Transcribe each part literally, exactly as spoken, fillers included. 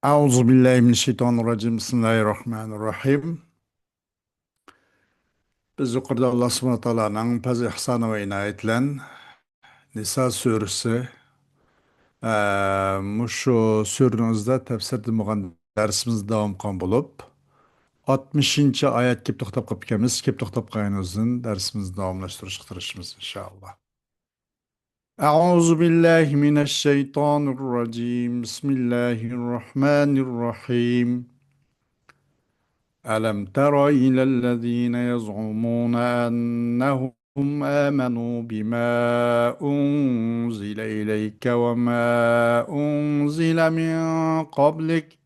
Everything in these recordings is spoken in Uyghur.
أعوذ بالله من الشيطان الرجيم. بسم الله الرحمن الرحيم. بىز يۇقىرىدا ئاللا سۇبھانەھۇ ۋە تائالانىڭ پەزلى ئېھسانى ۋە ئىنايىتى بىلەن نىسا سۈرىسى، ئە، مۇشۇ سۈرىنىڭ ئۆزىدە تەپسىردىن بولغان دەرسىمىزنى داۋام قىلغان بولۇپ، ئاتمىشىنچى ئايەتكە كېلىپ توختاپ قاپتىكەنمىز. كېلىپ توختاپ قالغىنىمىزدىن دەرسىمىزنى داۋاملاشتۇرۇشقا تىرىشىمىز، ئىنشائاللا. أعوذ بالله من الشيطان الرجيم. بسم الله الرحمن الرحيم. ألم تر إلى الذين يزعمون أنهم آمنوا بما أنزل إليك وما أنزل من قبلك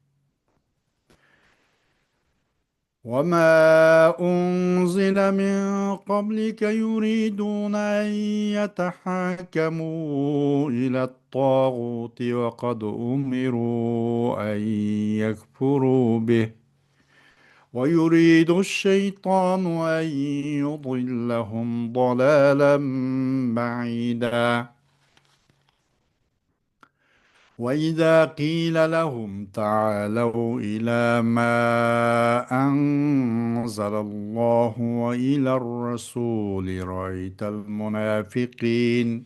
وما أنزل من قبلك يريدون أن يتحاكموا إلى الطاغوت وقد أمروا أن يكفروا به ويريد الشيطان أن يضلهم ضلالا بعيدا. وإذا قيل لهم تعالوا إلى ما أنزل الله وإلى الرسول رأيت المنافقين،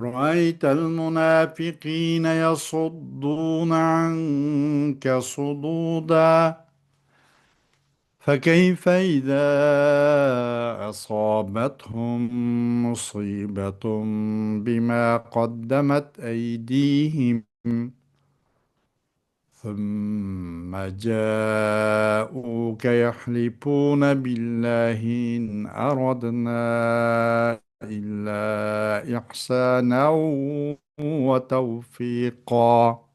رأيت المنافقين يصدون عنك صدودا. فكيف إذا أصابتهم مصيبة بما قدمت أيديهم ثم جاءوك يحلفون بالله إن أردنا إلا إحسانا وتوفيقا.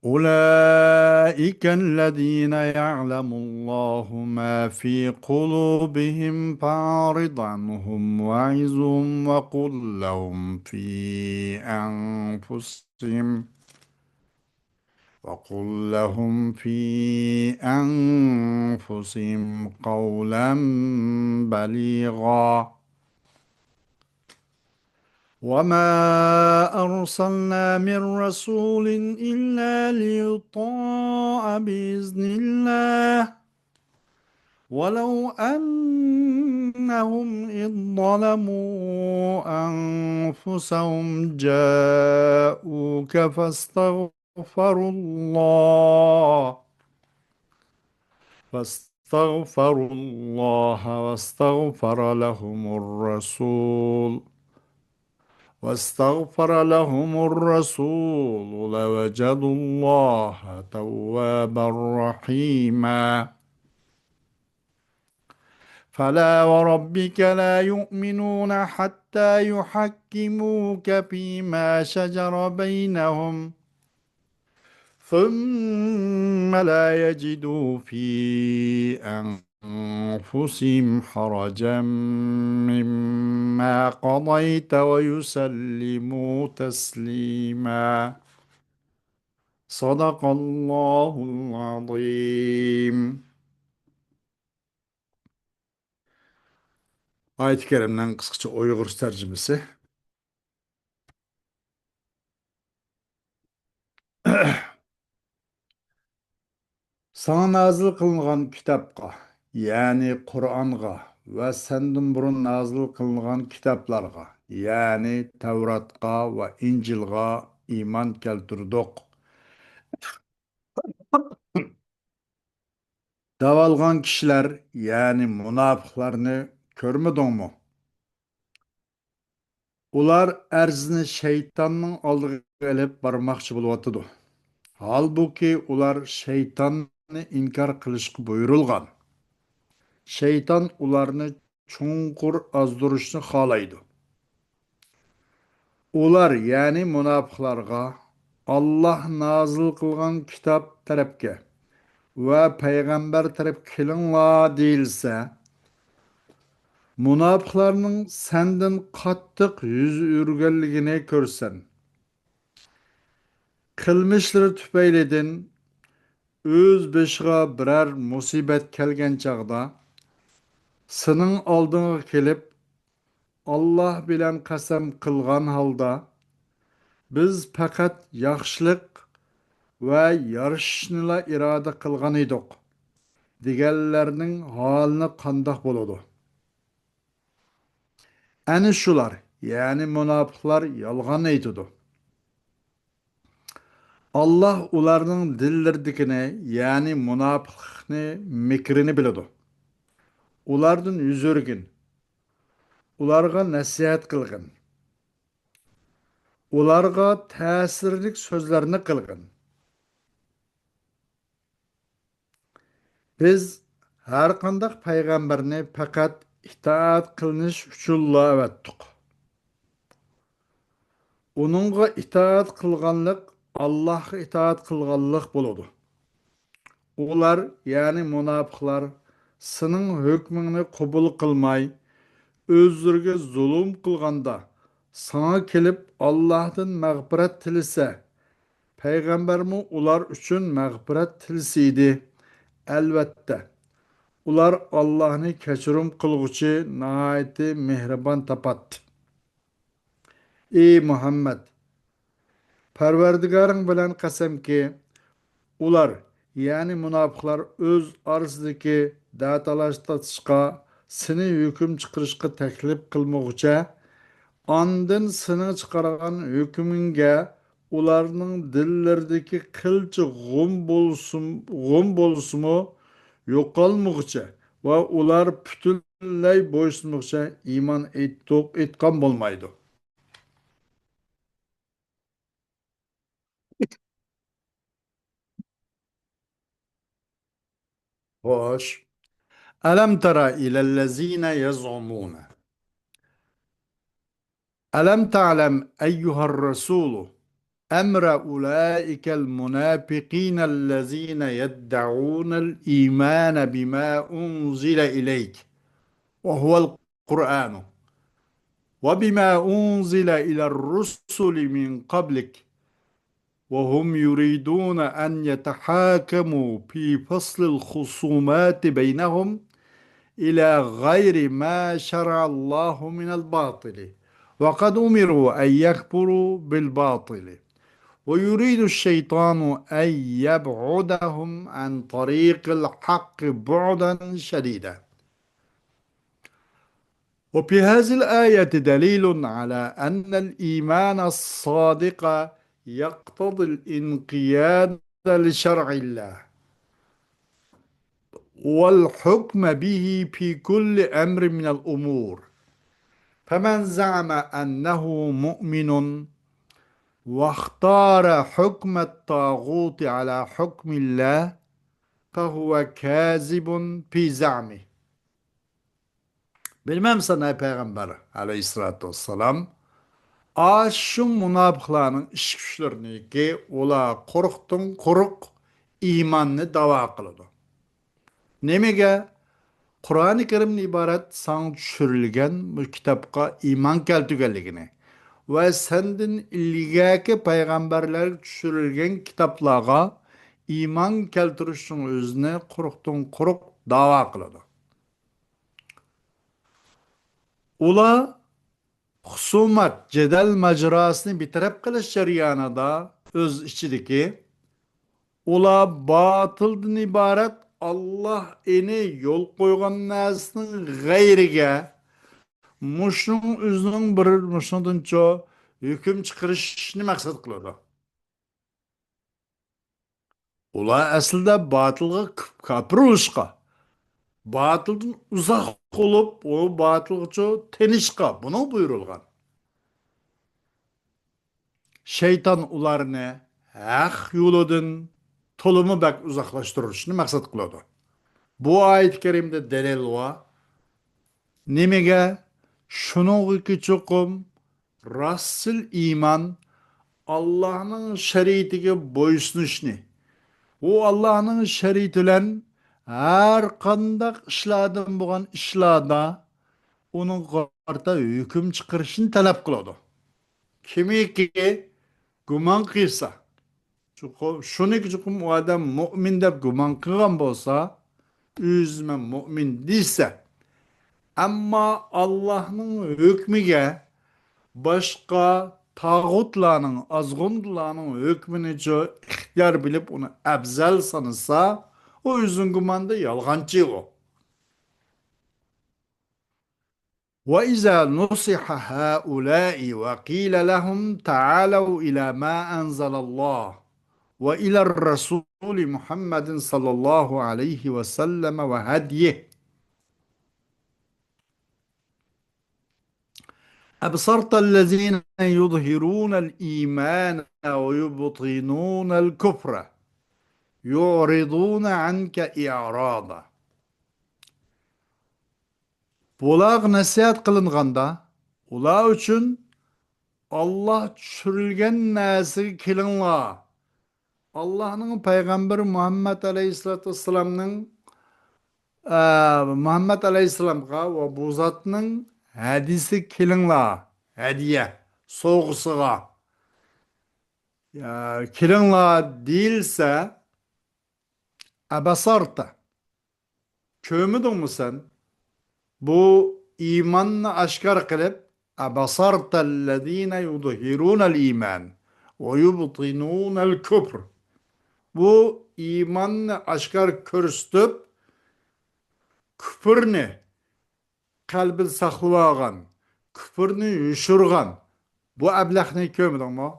أولئك الذين يعلم الله ما في قلوبهم فأعرض عنهم وعظهم وقل لهم في أنفسهم، وقل لهم في أنفسهم قولا بليغا. وما أرسلنا من رسول إلا ليطاع بإذن الله ولو أنهم إذ ظلموا أنفسهم جاءوك فاستغفروا الله فاستغفروا الله واستغفر لهم الرسول واستغفر لهم الرسول لوجدوا الله توابا رحيما. فلا وربك لا يؤمنون حتى يحكموك فيما شجر بينهم ثم لا يجدوا في أنفسهم حرجا مما قضيت ويسلموا تسليما. صدق الله العظيم. ئايەتى كەرىمنىڭ قىسقىچە ئۇيغۇرچە تەرجىمىسى. ساڭا نازىل قىلىنغان كىتابقا، يەنى قۇرئانغا ۋە سەندىن بۇرۇن نازىل قىلىنغان كىتابلارغا، يەنى تەۋراتقا ۋە ئىنجىلغا ئىمان كەلتۈردۇق. دەۋالغان كىشىلەر، يەنى مۇناپىقلارنى كۆرمىدىڭمۇ؟ ئۇلار ئەرزنى شەيتاننىڭ ئالدىغا ئېلىپ بارماقچى بولۇۋاتىدۇ. ھالبۇكى، ئۇلار شەيتاننى ئىنكار قىلىشقا بۇيرۇلغان. شەيتان ئۇلارنى چوڭقۇر ئازدۇرۇشنى خالايدۇ. ئۇلار، يەنى مۇناپىقلارغا، ئاللاھ نازىل قىلغان كىتاب تەرەپكە ۋە پەيغەمبەر تەرەپكە كېلىڭلار دېيىلسە، مۇناپىقلارنىڭ سەندىن قاتتىق يۈز ئۆرۈگەنلىكىنى كۆرىسەن. قىلمىشلىرى تۈپەيلىدىن ئۆز بېشىغا بىرەر مۇسىبەت كەلگەن چاغدا، سېنىڭ ئالدىڭغا كېلىپ، ئاللاھ بىلەن قەسەم قىلغان ھالدا، بىز پەقەت ياخشىلىق ۋە يارىشىشنىلا ئىرادە قىلغان ئىدۇق، دېگەنلەرنىڭ ھالى قانداق بولىدۇ؟ ئەنە شۇلار، يەنى مۇناپىقلار يالغان ئېيتىدۇ. ئاللاھ ئۇلارنىڭ دىللىرىدىكىنى، يەنى مۇناپىقلىقنى، مىكرىنى بىلىدۇ. ئۇلاردىن يۈز ئۆرۈگىن، ئۇلارغا نەسىھەت قىلغىن، ئۇلارغا تەسىرلىك سۆزلەرنى قىلغىن. بىز ھەرقانداق پەيغەمبەرنى پەقەت ئىتائەت قىلىنىش ئۈچۈنلا ئەۋەتتۇق. ئۇنىڭغا ئىتائەت قىلغانلىق ئاللاھقا ئىتائەت قىلغانلىق بولىدۇ. ئۇلار، يەنى مۇناپىقلار، سېنىڭ ھۆكمۈڭنى قوبۇل قىلماي، ئۆزلىرىگە زۇلۇم قىلغاندا، ساڭا كېلىپ ئاللاھتىن مەغپىرەت تىلىسە، پەيغەمبەرمۇ ئۇلار ئۈچۈن مەغپىرەت تىلىسىدى. ئەلۋەتتە، ئۇلار ئاللاھنى كەچۈرۈم قىلغۇچى، ناھايىتى مېھرىبان تاپاتتى. ئى مۇھەممەد! پەرۋەردىگارىڭ بىلەن قەسەمكى، ئۇلار، يەنى مۇناپىقلار ئۆز ئارىسىدىكى دەتالاش تارتىشقا، سېنى ھۆكۈم چىقىرىشقا تەكلىپ قىلمىغۇچە، ئاندىن سېنىڭ چىقارغان ھۆكمۈڭگە ئۇلارنىڭ دىللىرىدىكى قىلچە غۇم بولسۇن-، غۇم بولسىمۇ يوقالمىغۇچە ۋە ئۇلار پۈتۈنلەي بويسۇنمىغۇچە ئىمان ئېيتتۇق، ئېيتقان بولمايدۇ. خوش. ألم تر إلى الذين يزعمون ألم تعلم أيها الرسول أمر أولئك المنافقين الذين يدعون الإيمان بما أنزل إليك وهو القرآن وبما أنزل إلى الرسل من قبلك وهم يريدون أن يتحاكموا في فصل الخصومات بينهم إلى غير ما شرع الله من الباطل وقد أمروا أن يكفروا بالباطل ويريد الشيطان أن يبعدهم عن طريق الحق بعدا شديدا. وفي هذه الآية دليل على أن الإيمان الصادق يقتضي الانقياد لشرع الله والحكم به في كل أمر من الأمور. فمن زعم أنه مؤمن واختار حكم الطاغوت على حكم الله فهو كاذب في زعمه. بىلمەمسەن، ئەي پەيغەمبەر ئەلەيھىسسالاتۇ ۋەسسالام، ئاشۇ مۇناپىقلارنىڭ ئىچ كۈچلىرىنىكى، ئۇلار قۇرۇقتىن قۇرۇق ئىماننى داۋا قىلىدۇ. نېمىگە؟ قۇرئانى كەرىمدىن ئىبارەت ساڭا چۈشۈرۈلگەن بۇ كىتابقا ئىمان كەلتۈرگەنلىكىنى ۋە سەندىن ئىلگەركى پەيغەمبەرلەرگە چۈشۈرۈلگەن كىتابلارغا ئىمان كەلتۈرۈشنىڭ ئۆزىنى قۇرۇقتىن قۇرۇق داۋا قىلىدۇ. ئۇلار خۇسۇمات، جېدەل ماجىراسىنى بىتەرەپ قىلىش جەريانىدا ئۆز ئىچىدىكى، ئۇلار باتىلدىن ئىبارەت، ئاللاھ ئېنى يول قويغان نەرسىنىڭ غەيرىگە، مۇشۇنىڭ ئۆزىنىڭ بىر مۇشۇنىڭدىنچۇ ھۆكۈم چىقىرىشنى مەقسەت قىلىدۇ. ئۇلار ئەسلىدە باتىلغا كۇپ-، كاپىر بولۇشقا، باتىلدىن ئۇزاق بولۇپ، ئۇ باتىلغىچۇ تىنىشقا، بۇنىڭ بۇيرۇلغان. شەيتان ئۇلارنى ھەق يولىدىن تولىمۇ بەك ئۇزاقلاشتۇرۇشنى مەقسەت قىلىدۇ. بۇ ئايەت كەرىمدە دەلىل بار. نېمىگە؟ شۇنىڭغىكى چوقۇم راستچىل ئىمان ئاللاھنىڭ شەرىئىتىگە بويسۇنۇشنى، ئۇ ئاللاھنىڭ شەرىئىتى بىلەن ھەر قانداق ئىشلاردىن بولغان ئىشلاردا ئۇنىڭغا قارىتا ھۆكۈم چىقىرىشنى تەلەپ قىلىدۇ. كىمكى گۇمان قىلسا، چوقۇم، شۇنىكى چوقۇم ئۇ ئادەم مۇئمىن دەپ گۇمان قىلغان بولسا، ئۆزى مەن مۇئمىن دېسە، ئەمما ئاللاھنىڭ ھۆكمىگە باشقا تاغۇتلارنىڭ، ئازغۇنلارنىڭ ھۆكمىنىچۇ ئىختىيار بىلىپ، ئۇنى ئەۋزەل سانىسا، ئۇ ئۆزۈڭ گۇماندا يالغانچى ئۇ. وإذا نصح هؤلاء وقيل لهم تعالوا إلى ما أنزل الله وإلى الرسول محمد صلى الله عليه وسلم وهديه أبصرت الذين يظهرون الإيمان ويبطنون الكفر يعرضون عنك إعراضا. بۇلارغا نەسىھەت قىلىنغاندا، ئۇلار ئۈچۈن، ئاللا چۈشۈرۈلگەن نەرسىگە كېلىڭلار، ئاللانىڭ پەيغەمبىرى مۇھەممەد ئەلەيھىسسالاتۇ ۋەسسالامنىڭ، ئە، مۇھەممەد ئەلەيھىسسالامغا ۋە بۇ زاتنىڭ ھەدىسىگە كېلىڭلار، ھەدىيە، سوۋغىسىغا، ئە، كېلىڭلار دېيىلسە، ئەبەسارتا. كۆرمىدىڭمۇ سەن؟ بۇ ئىماننى ئاشكارا قىلىپ، أبصرت الذين يظهرون الإيمان ويبطنون الكفر. بۇ ئىماننى ئاشكارا كۆرسىتىپ، كۇپرنى قەلبىدە ساقلىۋالغان، كۇپرنى يوشۇرغان بۇ ئەبلەخنى كۆرمىدىڭمۇ؟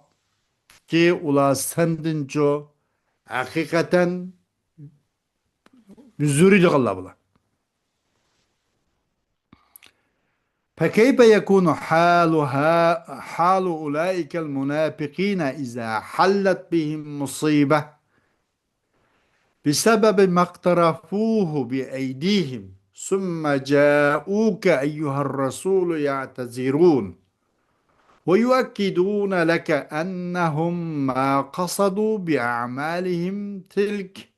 كى، ئۇلار سەندىنچۇ ھەقىقەتەن يۈز ئۆرۈيدىغانلار بۇلار. فكيف يكون حال ها-، حال أولئك المنافقين إذا حلت بهم مصيبة بسبب ما اقترفوه بأيديهم ثم جاءوك أيها الرسول يعتذرون ويؤكدون لك أنهم ما قصدوا بأعمالهم تلك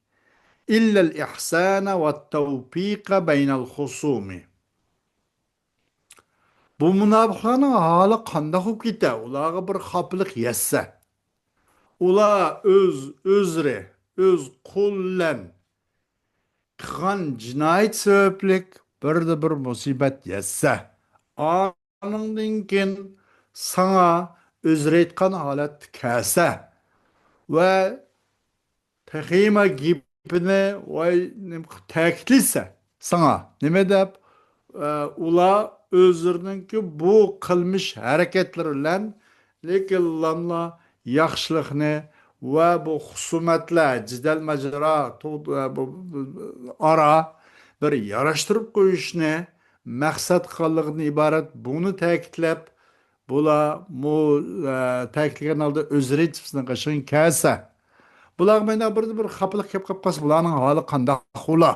إلا الإحسان والتوفيق بين الخصوم. بۇ مۇناپىقلارنىڭ ھالى قانداق بولۇپ كېتە؟ ئۇلارغا بىر خاپىلىق يەتسە، ئۇلار ئۆز، ئۆزلىرى، ئۆز قولى بىلەن قىلغان جىنايىتى سەۋەبلىك بىردە بىر مۇسىبەت يەتسە، ئانىڭدىن كېيىن ساڭا ئۆزرەيتقان ھالەتتە كەلسە ۋە تېخىمۇ گېپىنى ۋاي نېمە قىلىپ تەكىتلىسە ساڭا، نېمە دەپ، ئە، ئۇلار ئۆزلىرىنىڭكى بۇ قىلمىش ھەرىكەتلىرى بىلەن لېكىنلاملا ياخشىلىقنى ۋە بۇ خۇسۇمەتلەر، جېدەل ماجىرا، تو-، ئە، بۇ، بۇ، بۇ ئارا بىر ياراشتۇرۇپ قويۇشنى مەقسەت قىلغانلىقىدىن ئىبارەت بۇنى تەكىتلەپ، بۇلار مۇ-، ئە، تەكىتلىگەن ھالدا ئۆزرەيتىپ سېنىڭ قېشىڭغا كەلسە، بۇلارغا مەندە بىر، بىر خاپىلىق كەپ قاپ قالسا، بۇلارنىڭ ھالى قانداق بولا؟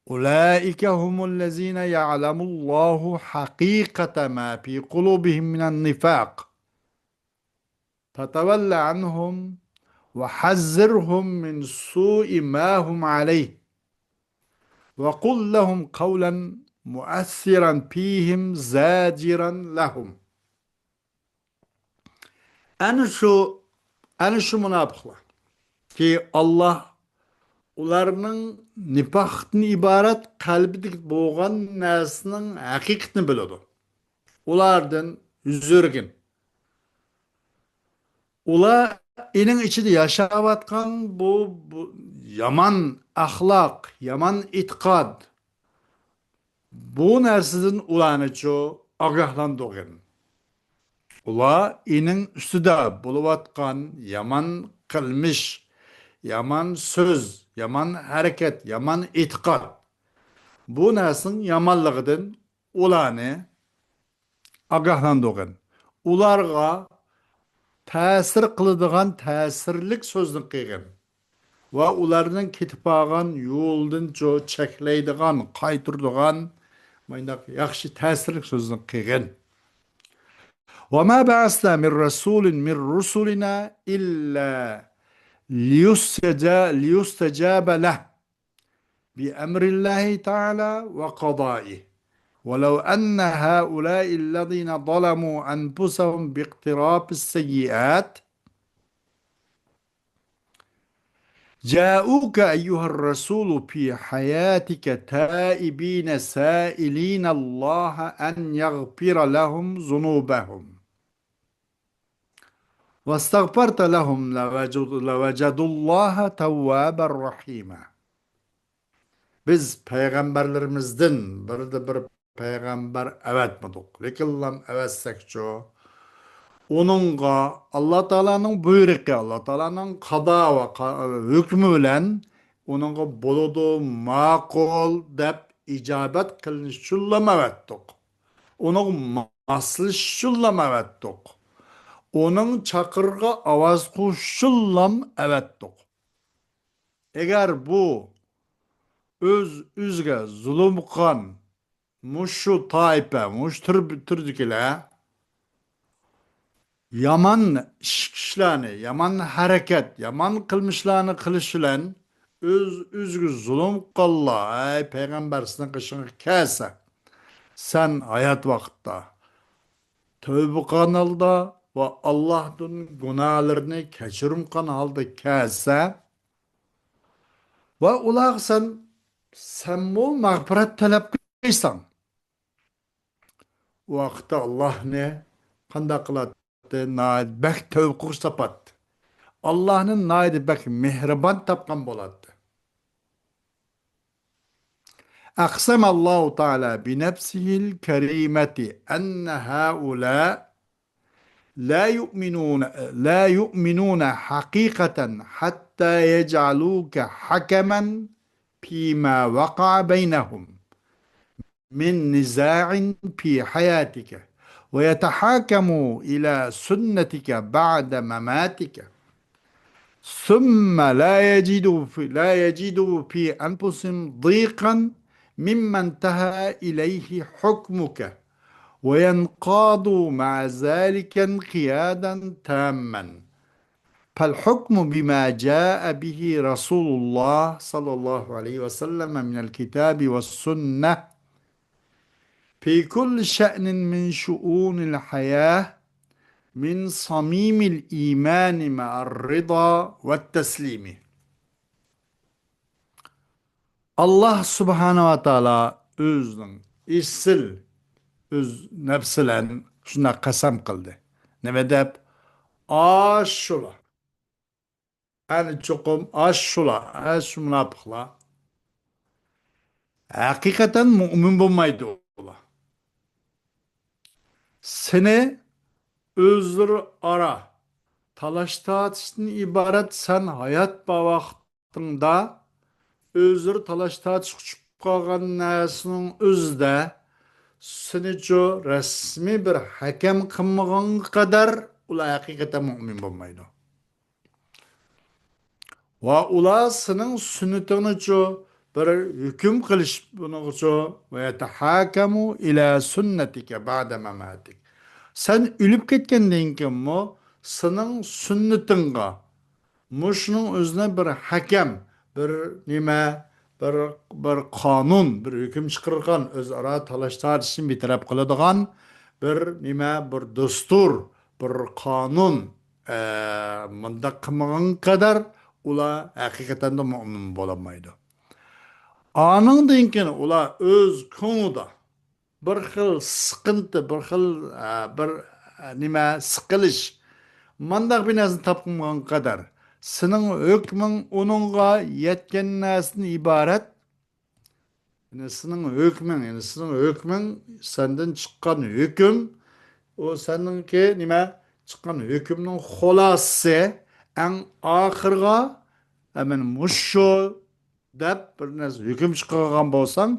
أولئك هم الذين يعلم الله حقيقة ما في قلوبهم من النفاق. فتول عنهم وحذرهم من سوء ما هم عليه وقل لهم قولا مؤثرا فيهم زاجرا لهم. ئەنە شۇ، ئەنە شۇ مۇناپىقلار كى، ئاللا ئۇلارنىڭ نىپاقتىن ئىبارەت قەلبىدىكى بولغان نەرسىنىڭ ھەقىقىتىنى بىلىدۇ. ئۇلاردىن يۈز ئۆرۈگىن. ئۇلار ئېنىڭ ئىچىدە ياشاۋاتقان بۇ، بۇ يامان ئەخلاق، يامان ئېتىقاد، بۇ نەرسىدىن ئۇلارنىچۇ ئاگاھلاندۇرغىن. ئۇلار ئېنىڭ ئۈستىدە بولۇۋاتقان يامان قىلمىش، يامان سۆز، يامان ھەرىكەت، يامان ئېتىقاد، بۇ نەرسىنىڭ يامانلىقىدىن ئۇلارنى ئاگاھلاندۇرغىن. ئۇلارغا تەسىر قىلىدىغان تەسىرلىك سۆزنى قىلغىن. ۋە ئۇلارنىڭ كېتىپ بارغان يولىدىنچۇ چەكلەيدىغان، قايتۇرىدىغان مۇنداق ياخشى تەسىرلىك سۆزنى قىلغىن. وما بعثنا من رسول من رسلنا إلا ليستجا-، ليستجاب له بأمر الله تعالى وقضائه ولو أن هؤلاء الذين ظلموا أنفسهم باقتراف السيئات جاءوك أيها الرسول في حياتك تائبين سائلين الله أن يغفر لهم ذنوبهم واستغفرت لهم لوجد-، لوجدوا الله توابا رحيما. بىز پەيغەمبەرلىرىمىزدىن بىردە بىر پەيغەمبەر ئەۋەتمىدۇق. لېكىنلا ئەۋەتسەكچۇ، ئۇنىڭغا ئاللا تائالانىڭ بۇيرۇقى، ئاللا تائالانىڭ قادا ۋە قا-، ھۆكمى بىلەن ئۇنىڭغا بولىدۇ، ماقۇل دەپ ئىجابەت قىلىنىش ئۈچۈنلا ئەۋەتتۇق. ئۇنىڭغا ماسلىشىش ئۈچۈنلا ئەۋەتتۇق. ئۇنىڭ چاقىرىقىغا ئاۋاز قوشۇش ئۈچۈنلا ئەۋەتتۇق. ئەگەر بۇ ئۆز-ئۆزىگە زۇلۇم قىلغان مۇشۇ تائىپە، مۇشۇ تۈر-، تۈردىكىلەر يامان ئىش-، ئىشلارنى، يامان ھەرىكەت، يامان قىلمىشلارنى قىلىش بىلەن ئۆز-ئۆزىگە زۇلۇم قىلغانلار، ئەي پەيغەمبەر، سېنىڭ قېشىڭغا كەلسە، سەن ھايات ۋاقىتتا تەۋبە قىلغان ھالدا ۋە ئاللاھتىن گۇناھلىرىنى كەچۈرۈم قىلغان ھالدا كەلسە، ۋە ئۇلارغا سەن، سەنمۇ مەغپىرەت تەلەپ قىلساڭ، ئۇ ۋاقىتتا ئاللاھنى قانداق قىلاتتى؟ ناھايىتى بەك تەۋبە قىلغۇچى تاپاتتى. ئاللاھنى ناھايىتى بەك مېھرىبان تاپقان بولاتتى. أقسم الله تعالى بنفسه الكريمة أن هؤلاء لا يؤمنون، لا يؤمنون حقيقة حتى يجعلوك حكما فيما وقع بينهم من نزاع في حياتك، ويتحاكموا إلى سنتك بعد مماتك، ثم لا يجدوا في، لا يجدوا في أنفسهم ضيقا مما انتهى إليه حكمك، وينقادوا مع ذلك انقيادا تاما. فالحكم بما جاء به رسول الله صلى الله عليه وسلم من الكتاب والسنة في كل شأن من شؤون الحياة من صميم الإيمان مع الرضا والتسليم. ئاللاھ سۇبھانەھۇ ۋە تائالا ئۆزىنىڭ ئېسىل ئۆز نەپسى بىلەن شۇنداق قەسەم قىلدى. نېمە دەپ؟ ئاشۇلار. ئەنە چوقۇم ئاشۇلار، ئاشۇ مۇناپىقلار ھەقىقەتەن مۇئمىن بولمايدۇ ئۇلار. سېنى ئۆزلىرى ئارا تالاش-تارتىشتىن ئىبارەت، سەن ھايات بار ۋاقتىڭدا ئۆزلىرى تالاش-تارتىشقا چۈشۈپ قالغان نەرسىنىڭ ئۆزىدە سېنىچۇ رەسمىي بىر ھەكەم قىلمىغانغا قەدەر ئۇلار ھەقىقەتەن مۇئمىن بولمايدۇ. ۋە ئۇلار سېنىڭ سۈننىتىڭنىچۇ بىر ھۆكۈم قىلىش بۇنىڭغىچۇ، ويتحاكموا إلى سنتك بعد مماتك. سەن ئۆلۈپ كەتكەندىن كېيىنمۇ سېنىڭ سۈننىتىڭغا مۇشۇنىڭ ئۆزىنى بىر ھەكەم، بىر نېمە، بىر، بىر قانۇن، بىر ھۆكۈم چىقىرغان، ئۆزئارا تالاش-تارتىشنى بىر تەرەپ قىلىدىغان بىر نېمە، بىر دۇستۇر، بىر قانۇن، ئە، مۇنداق قىلمىغان قەدەر ئۇلار ھەقىقەتەن مۇئمىن بولالمايدۇ. ئانىڭدىن كېيىن ئۇلار ئۆز كۆڭلىدە بىر خىل سىقىنتى، بىر خىل، ئە، بىر، ئە، نېمە، سىقىلىش، مانداق بىر نەرسىنى تاپمىغان قەدەر سېنىڭ ھۆكمۈڭ ئۇنىڭغا يەتكەن نەرسىدىن ئىبارەت. يەنى سېنىڭ ھۆكمۈڭ، يەنى سېنىڭ ھۆكمۈڭ، سەندىن چىققان ھۆكۈم، ئۇ سەنىڭكى نېمە، چىققان ھۆكۈمنىڭ خۇلاسىسى، ئەڭ ئاخىرىغا، ئە، مەن مۇشۇ دەپ بىر نەرسە ھۆكۈم چىقارغان بولساڭ،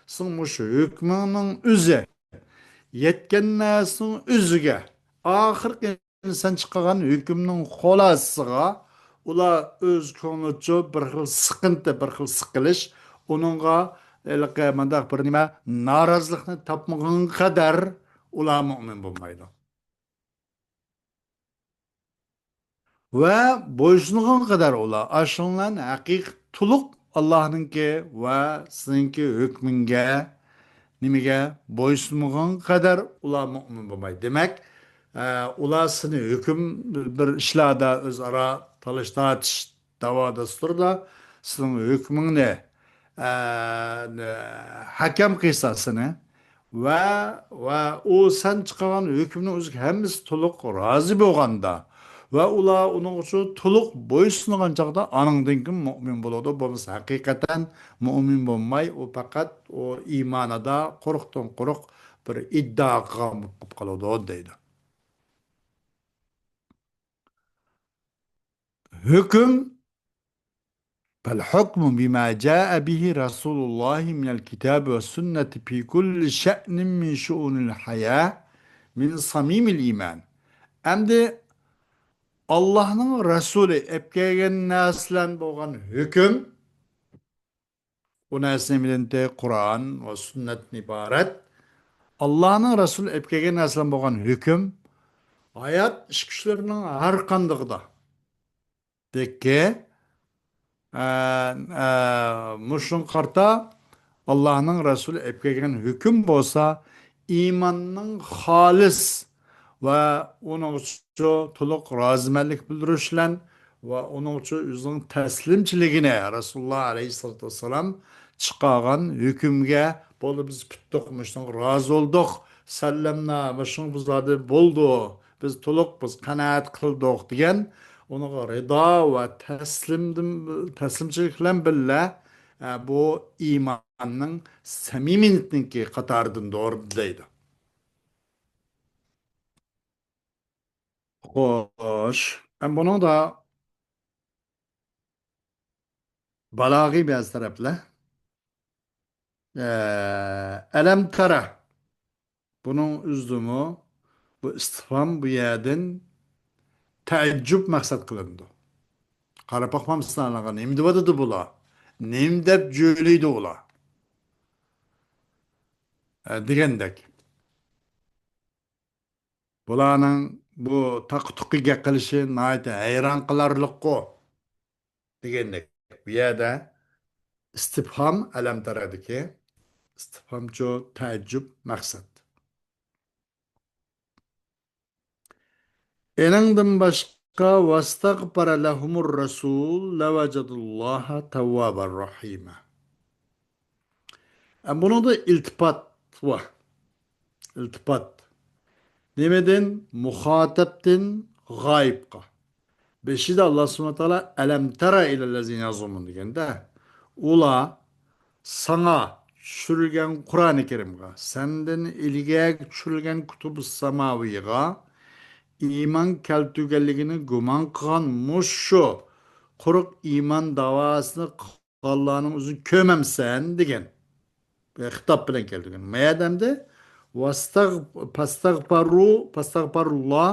سېنىڭ مۇشۇ ھۆكمۈڭنىڭ ئۆزى، يەتكەن نەرسىنىڭ ئۆزىگە، ئاخىرقى سەن چىقارغان ھۆكۈمنىڭ خۇلاسىسىغا ئۇلار ئۆز كۆڭلىچۇ بىر خىل سىقىنتى، بىر خىل سىقىلىش، ئۇنىڭغا ھېلىقى مۇنداق بىر نېمە، نارازىلىقنى تاپمىغان قەدەر ئۇلار مۇئمىن بولمايدۇ. ۋە بويسۇنغان قەدەر ئۇلار ئاشۇنىڭ ھەقىقىي تولۇق ئاللاھنىڭكى ۋە سېنىڭكى ھۆكمۈڭگە، نېمىگە بويسۇنمىغان قەدەر ئۇلار مۇئمىن بولمايدۇ. دېمەك، ئە، ئۇلار سېنى ھۆكۈم بىر ئىشلاردا ئۆزئارا تالاش-تارتىش داۋا دەستۇردا سېنىڭ ھۆكمۈڭنى، ئە، ھەكەم قىلسا سېنى ۋە، ۋە ئۇ سەن چىقارغان ھۆكۈمنىڭ ئۆزىگە ھەممىسى تولۇق رازى بولغاندا، ۋە ئۇلار ئۇنىڭغا شۇ تولۇق بويسۇنغان چاغدا ئانىڭدىن كېيىن مۆمىن بولىدۇ. بولمىسا ھەقىقەتەن مۆمىن بولماي، ئۇ پەقەت ئۇ ئىمانىدا قۇرۇقتىن قۇرۇق بىر ئىددىئا قىلغان بولۇپ قالىدۇ دەيدۇ. ھۆكۈم فالحكم بما جاء به رسول الله من الكتاب والسنة في كل شأن من شؤون الحياة من صميم الإيمان. ئەمدى ئاللاھنىڭ رەسۇلى ئەپ كەلگەن نەرسىلەر بولغان ھۆكۈم، ئۇ نەرسە نېمىدىنتى؟ قۇرئان ۋە سۈننەتتىن ئىبارەت. ئاللاھنىڭ رەسۇلى ئەپ كەلگەن نەرسىلەر بولغان ھۆكۈم ھايات ئىش كۈچلىرىنىڭ ھەر قاندىقىدا دەككە، ئە، ئە، مۇشۇنىڭغا قارىتا ئاللاھنىڭ رەسۇلى ئەپ كەلگەن ھۆكۈم بولسا، ئىماننىڭ خالىس ۋە ئۇنىڭغا تولۇق رازىمەنلىك بىلدۈرۈش بىلەن ۋە ئۇنىڭغا ئۆزىنىڭ تەسلىمچىلىكىنى، رەسۇلۇللا ئەلەيھىسسالاتۇ ۋەسسالام چىقارغان ھۆكۈمگە، بولدى، بىز پۈتتۇق، مۇشۇنىڭغا رازى بولدۇق، سەللەمنا، مۇشۇنىڭ بىزلەردە بولدى، بىز تولۇق، بىز قانائەت قىلدۇق دېگەن، ئۇنىڭغا رىدا ۋە تەسلىمدىن، تەسلىمچىلىك بىلەن بىللە، ئە، بۇ ئىماننىڭ سەمىمىيىتىنىڭكى قاتارىدىندۇر دەيدۇ. خوش. ئەم بۇنىڭدا بالاغىي بەزى تەرەپلەر، ئە، ئەلەم تەرە. بۇنىڭ ئۆزىدىمۇ بۇ ئىستىفھام بۇ يەردىن تەئەججۈب مەقسەت قىلىنىدۇ. قاراپ باقمامسىلەر، نېمە دەۋاتىدۇ بۇلار؟ نېمە دەپ جۆيلەيدۇ ئۇلار؟ ئە، دېگەندەك. بۇلارنىڭ بۇ تاقا-تۇقا گەپ قىلىشى ناھايىتى ھەيران قالارلىققۇ دېگەندەك. بۇ يەردە ئىستىپھام ئەلەم تەرەدىكى ئىستىپھامچۇ تەئەججۈب مەقسەت. ئېنىڭدىن باشقا، ۋەستەغپەرە لەھۇمۇر رەسۇل لەۋەجەدۇللاھە تەۋۋابەر رەھىمە. ئە، بۇنىڭدا ئىلتىپات بار. ئىلتىپات. نېمىدىن؟ مۇخاتەبتىن غايىبقا. بېشىدا ئاللا سۇبھانەھۇ ۋە تائالا «ئەلەم تەرە ئىلەللەزىنە يەزۇمۇن» دېگەندە، ئۇلار ساڭا چۈشۈرۈلگەن قۇرئانى كەرىمغا، سەندىن ئىلگەرگى چۈشۈرۈلگەن كۇتۇبۇس ساماۋىغا ئىمان كەلتۈرگەنلىكىنى گۇمان قىلغان مۇشۇ قۇرۇق ئىمان داۋاسىنى قىلغانلارنىڭ ئۆزىنى كۆرمەمسەن دېگەن. بۇ خىتاب بىلەن كەلتۈرگەن. ما يەردە ئەمدى ۋەستەغ-، پەستەغپەرۇ، پەستەغپەرۇللا،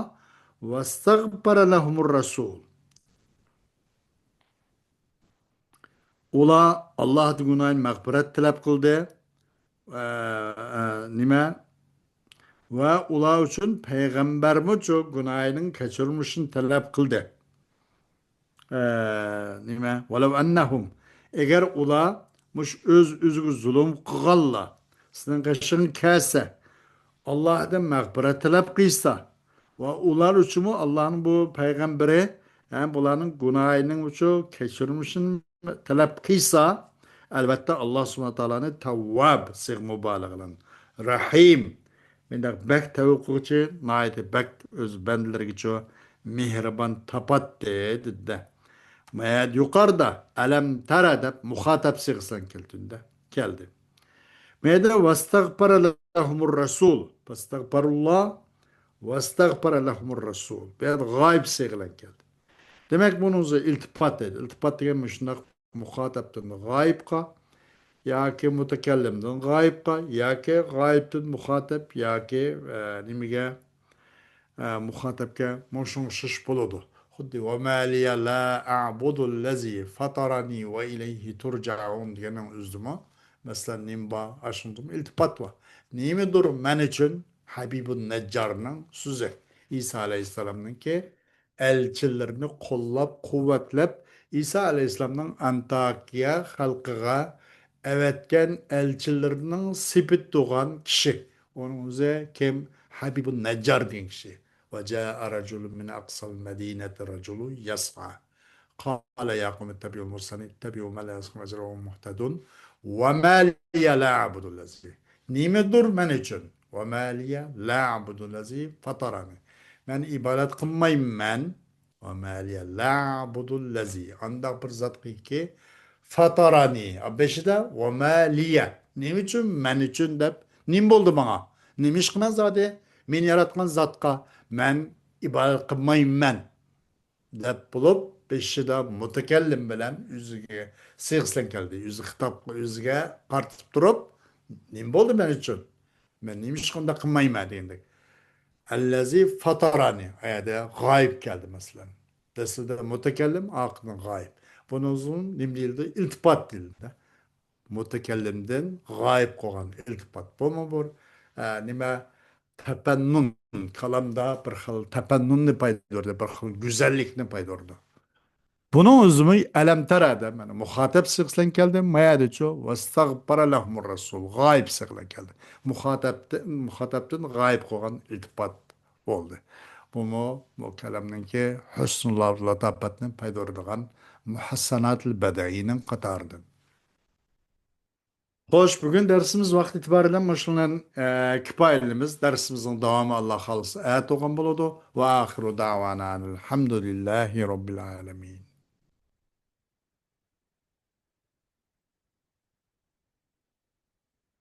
ۋەستەغپەرە لەھۇمۇر رەسۇل. ئۇلار ئاللاھتىن گۇناھىنى مەغپىرەت تەلەپ قىلدى. ئە، ئە، نېمە؟ ۋە ئۇلار ئۈچۈن پەيغەمبەرمۇ شۇ گۇناھىنىڭ كەچۈرمىشىنى تەلەپ قىلدى. ئە، نېمە؟ ۋەلەۋ ئەننەھۇم. ئەگەر ئۇلار مۇشۇ ئۆز-ئۆزىگە زۇلۇم قىلغانلار سېنىڭ قېشىڭغا كەلسە، ئاللاھتىن مەغپىرەت تەلەپ قىلسا، ۋە ئۇلار ئۈچۈنمۇ ئاللاھنىڭ بۇ پەيغەمبىرى، ھە، بۇلارنىڭ گۇناھىنىڭ شۇ كەچۈرمىشىنى تەلەپ قىلسا، ئەلۋەتتە، ئاللا سۇبھانەھۇ ۋە تائالانى تەۋۋاب، سىغ مۇبالىغە بىلەن، رەھىم، مۇنداق بەك تەۋبە قىلغۇچى، ناھايىتى بەك ئۆز بەندىلىرىگىچۇ مېھرىبان تاپاتتى، دېدى. ما يەردە يۇقىرىدا «ئەلەم تەرە» دەپ مۇخاتەب سىغىسى بىلەن كەلتۈندە، كەلدى. ما يەردە «ۋەستەغپەرە لەھۇمۇر رەسۇل»، ۋەستەغپەرۇللا، ۋەستەغپەرە لەھۇمۇر رەسۇل. بۇ يەردە غايىب سىغە بىلەن كەلدى. دېمەك، بۇنىڭ ئۆزى ئىلتىپات دەيدۇ. ئىلتىپات دېگەن مۇشۇنداق مۇخاتەبتىن غايىبقا ياكى مۇتەكەللىمدىن غايىبقا ياكى غايىبتىن مۇخاتەب ياكى، ئە، نېمىگە، ئە، مۇخاتەبكە مۇشۇنىڭغا ئوخشاش بولىدۇ. خۇددى «ۋە مە لىيە لا ئەبۇدۇللەزى فەتەرەنى ۋە ئىلەيھى تۇرجەئۇن» دېگەننىڭ ئۆزىدىمۇ، مەسىلەن، نېمە بار؟ ئاشۇندىمۇ ئىلتىپات بار. نېمىدۇر مەن ئۈچۈن ھەبىبۇن نەججارنىڭ سۆزى، ئىسا ئەلەيھىسسالامنىڭكى ئەلچىلىرىنى قوللاپ-قۇۋۋەتلەپ، ئىسا ئەلەيھىسسالامنىڭ ئانتاكىيە خەلقىگە ئەۋەتكەن ئەلچىلىرىنىڭ سېپىدە تۇرغان كىشى. ئۇنىڭ ئۆزى كىم؟ ھەبىبۇن نەججار دېگەن كىشى. «ۋە جائە رەجۇلۇن مىن ئەقسەل مەدىنەتى رەجۇلۇن يەسئا. قالە يا قەۋمى ئىتتەبىئۇل مۇرسەلىن، ئىتتەبىئۇ مەن لا يەسئەلۇكۇم ئەجرەن ۋە ھۇم مۇھتەدۇن. ۋە مە لىيە لا ئەبۇدۇللەزى.» نېمىدۇر مەن ئۈچۈن؟ «ۋە مە لىيە لا ئەبۇدۇللەزى فەتەرەنى.» مەن ئىبادەت قىلمايمەن ۋە مە لىيە لە ئەبۇدۇللەزى. ئانداق بىر زاتقىكى فەتەرەنى. بېشىدا ۋە مە لىيە. نېمە ئۈچۈن؟ مەن ئۈچۈن دەپ. نېمە بولدى ماڭا؟ نېمە ئىش قىلىمەن زادى؟ مېنى ياراتقان زاتقا مەن ئىبادەت قىلمايمەن دەپ بولۇپ، بېشىدا مۇتەكەللىم بىلەن ئۆزىگە سىغىسلەن كەلدى. ئۆزى خىتاب، ئۆزىگە قارىتىپ تۇرۇپ، نېمە بولدى مەن ئۈچۈن؟ مەن نېمە ئىش قىلدى قىلمايمەن دېگەندەك. ئەللەزى فەتەرەنى، ئايەدە غايىب كەلدى، مەسىلەن. دەسلىدە مۇتەكەللىم، ئاخىرىدا غايىب. بۇنىڭ ئۈچۈن نېمە دېيىلدى؟ ئىلتىپات دېيىلدى. مۇتەكەللىمدىن غايىب قالغان ئىلتىپات. بۇمۇ بىر، ئە، نېمە، تەپەننۇن. كالامدا بىر خىل تەپەننۇننى پايدا بېرىدۇ، بىر خىل گۈزەللىكنى پايدا بېرىدۇ. بۇنىڭ ئۆزىمۇ ئەلەم تەرەدە، مانا، مۇخاتەپ سىغىسى بىلەن كەلدى، مايەدىچۇ، ۋەستەغپەرە لەھۇمۇر رەسۇل، غايىب سىغىسى بىلەن كەلدى. مۇخاتەپتە-، مۇخاتەپتىن غايىب قالغان ئىلتىپات بولدى. بۇمۇ بۇ كالامنىڭكى ھۆسنۇ لاتاپەتنى پايدا بېرىدىغان مۇھەسسەناتىل بەدىئىنىڭ قاتارىدىن. خوش، بۈگۈن دەرسىمىز ۋاقتى ئېتىبارى بىلەن مۇشۇنىڭ بىلەن، ئە، كۇپايىلىمىز. دەرسىمىزنىڭ داۋامى، ئاللا خالىسا، ئەتە بولغان بولىدۇ. ۋە ئاخىرۇ دەۋانا ئەنىل ھەمدۇلىللاھى رەببىل ئالەمىن.